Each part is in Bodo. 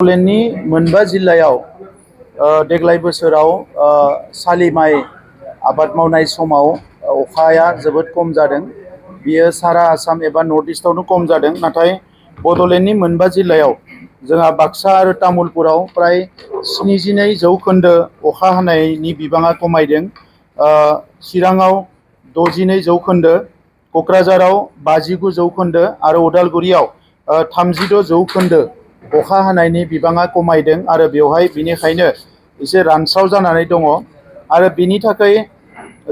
बड'लेण्डनि मोनबा जिल्लायाव देग्लाय बोसोराव सालि माइ आबाद मावनाय समाव अखाया जोबोद खम जादों। बियो सारा आसाम एबा नर्थ इस्टआवनो खम जादों। नाथाय बड'लेण्डनि मोनबा जिल्लायाव जोंहा बाक्सा आरो तामुलपुराव प्राय 72% अखा हानायनि बिबाङा खमायदों। चिराङाव 62%, क'क्राझाराव 59% आरो उदालगुरियाव 36% अखा हानायनि बिबाङा खमायदों आरो बेवहाय बिनिखायनो एसे रानस्राव जानानै दङ। आरो बिनि थाखाय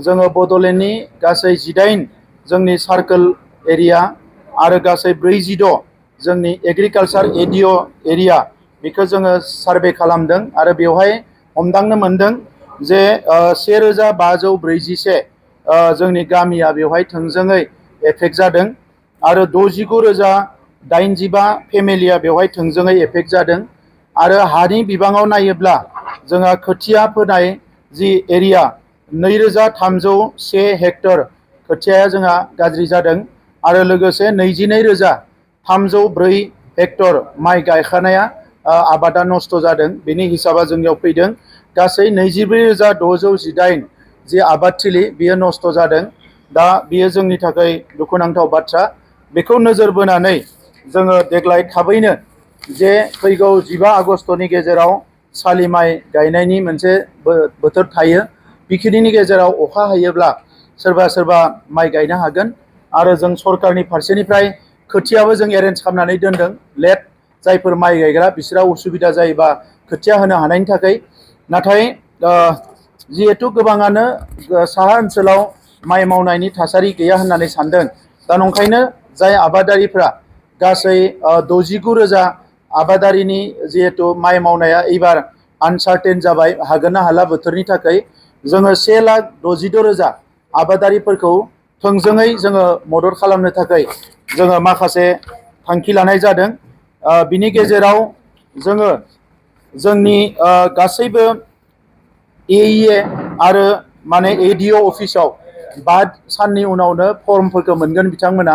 जोङो बड'लेण्डनि गासै 18 जोंनि सार्कोल एरिया आरो गासै 46 जोंनि एग्रिकालचार एरिया बेखौ जोङो सार्भे खालामदों आरो बेवहाय हमदांनो मोनदों जे 1541 जोंनि गामिया बेवहाय थोंजोङै एफेक्ट जादों आरो 69,085 फेमिलिया बेवहाय थोंजोङै एफेक्ट जादों। आरो हानि बिबाङाव नायोब्ला जोंहा खोथिया फोनाय जि एरिया 2301 हेक्टर खोथियाया जोंहा गाज्रि जादों आरो लोगोसे 22,304 हेक्टर माइ गायखानाया आबादा नस्थ' जादों। बेनि हिसाबा जोंनियाव फैदों गासै 24,618 जि आबादथिलि बियो नस्थ' जादों। दा बियो जोंनि थाखाय दुखुनांथाव बाथ्रा। बेखौ नोजोर बोनानै जोङो देग्लाय थाबैनो जे फैगौ 15 आगस्तनि गेजेराव सालि माइ गायनायनि मोनसे बोथोर थायो। बेखिनिनि गेजेराव अखा हायोब्ला सोरबा माइ गायनो हागोन आरो जों सरकारनि फारसेनिफ्राय खोथियाबो जों एरेन्ज खालामनानै दोनदों। लेट जायफोर माइ गायग्रा बिसोरहा उसुबिदा जायोबा खोथिया होनो हानायनि थाखाय। नाथाय जिहेथु गोबाङानो साहा ओनसोलाव माइ मावनायनि थासारि गैया होननानै सानदों। दा नंखायनो जाय आबादारिफ्रा गासै 69,000 आबादारिनि जिहेतु माइ मावनाया एबार आनसार्टेन जाबाय, हागोन ना हाला बोथोरनि थाखाय जोङो 1,66,000 आबादारिफोरखौ थोंजोङै जोङो मदद खालामनो थाखाय जोङो माखासे थांखि लानाय जादों। बिनि गेजेराव जोङो जोंनि गासैबो AEA आरो माने ADO अफिसाव 5 साननि उनावनो फर्मफोरखौ मोनगोन बिथांमोना।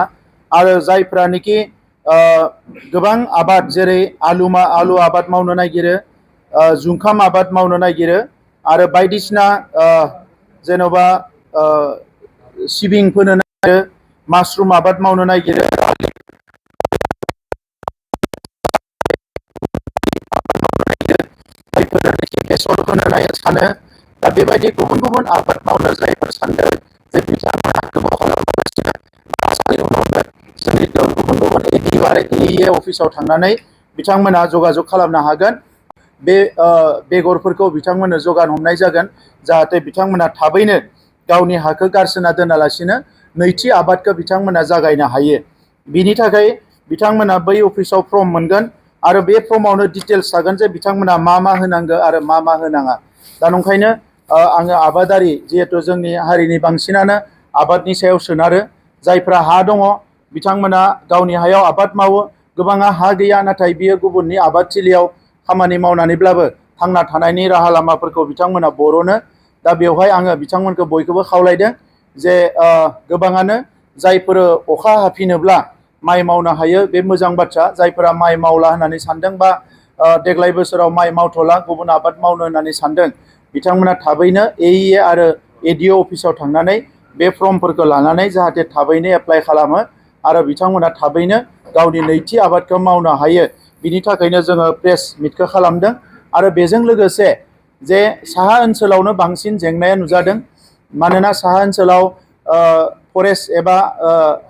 आरो जायफ्रानोखि गोबां आबाद जेरै आलु आबाद मावनो नागिरो, जुंखाम आबाद मावनो नागिरो आरो बायदिसिना जेन'बा सिबिं फोनो नागिरो, मासरुम आबाद मावनो नागिरो, बेसर फोनो सानो। दा बेबायदि गुबुन आबाद मावनो जायफोर सानदों जे बिथांमोना गोबाव खालामगासिनो जोंनि गुबुन ADO आरो AEA अफिसाव थांनानै बिथांमोना जगाजग खालामनो हागोन। बे बेगरफोरखौ बिथांमोननो जगान हरनाय जागोन जाहाथे बिथांमोना थाबैनो गावनि हाखौ गारसोना दोनालासिनो नैथि आबादखौ बिथांमोना जागायनो हायो। बिनि थाखाय बिथांमोना बै अफिसाव फर्म मोनगोन आरो बे फर्मावनो डिटेल्स थागोन जे बिथांमोना मा होनांगौ आरो मा होनाङा। दा नंखायनो आङो आबादारि जिहेथु जोंनि हारिनि बांसिनानो आबादनि सायाव सोनारो। जायफ्रा हा दङ बिथांमोना गावनि हायाव आबाद मावो, गोबाङा हा गैया नाथाय बियो गुबुननि आबादथिलियाव खामानि मावनानैब्लाबो थांना थानायनि राहा लामाफोरखौ बिथांमोना बरनो। दा बेवहाय आङो बिथांमोनखौ बयखौबो खावलायदों जे गोबाङानो जायफोर अखा हाफिनोब्ला माइ मावनो हायो बे मोजां बाथ्रा। जायफोरा माइ मावला होननानै सानदों बा देग्लाय बोसोराव माइ मावथ'ला गुबुन आबाद मावनो होननानै सानदों बिथांमोना थाबैनो AEA आरो ADO अफिसाव थांनानै बे फर्मफोरखौ लानानै जाहाथे थाबैनो एप्लाइ खालामो आरो बिथांमोना थाबैनो गावनि नैथि आबादखौ मावनो हायो। बिनि थाखायनो जोङो प्रेस मिटखौ खालामदों। आरो बेजों लोगोसे जे साहा ओनसोलावनो बांसिन जेंनाया नुजादों। मानोना साहा ओनसोलाव फरेस्ट एबा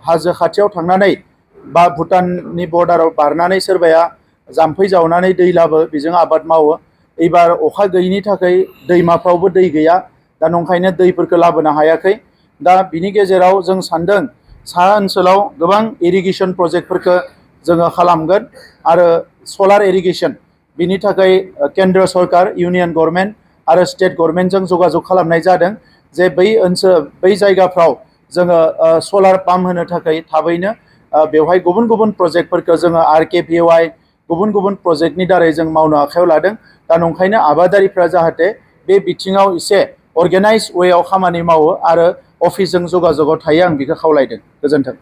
हाजो खाथियाव थांनानै बा भुटाननि बर्डाराव बारनानै सोरबाया जाम्फै जावनानै दै लाबो बेजों आबाद मावो। एबार अखा गैयिनि थाखाय दैमाफ्रावबो दै गैया। दा नंखायनो दैफोरखौ लाबोनो हायाखै। दा बिनि गेजेराव जों सानदों साहा ओनसोलाव गोबां इरिगेसन प्रजेक्टफोरखौ जोङो खालामगोन आरो सलार इरिगेसन बिनि थाखाय केन्द्र सरकार, इउनियन गभर्नमेन्ट आरो स्टेट गभर्नमेन्टजों जगाजग खालामनाय जादों जे बै जायगाफ्राव जोङो सलार पाम्प होनो थाखाय थाबैनो बेवहाय गुबुन प्रजेक्टफोरखौ जोङो RKPY गुबुन प्रजेक्टनि दारै जों मावनो आखायाव लादों। दा नंखायनो आबादारिफ्रा जाहाथे बे बिथिङाव एसे अर्गेनाइज वेआव खामानि मावो आरो अफिसजों जगाजगआव थायो आं बेखौ खावलायदों। गोजोन्थों।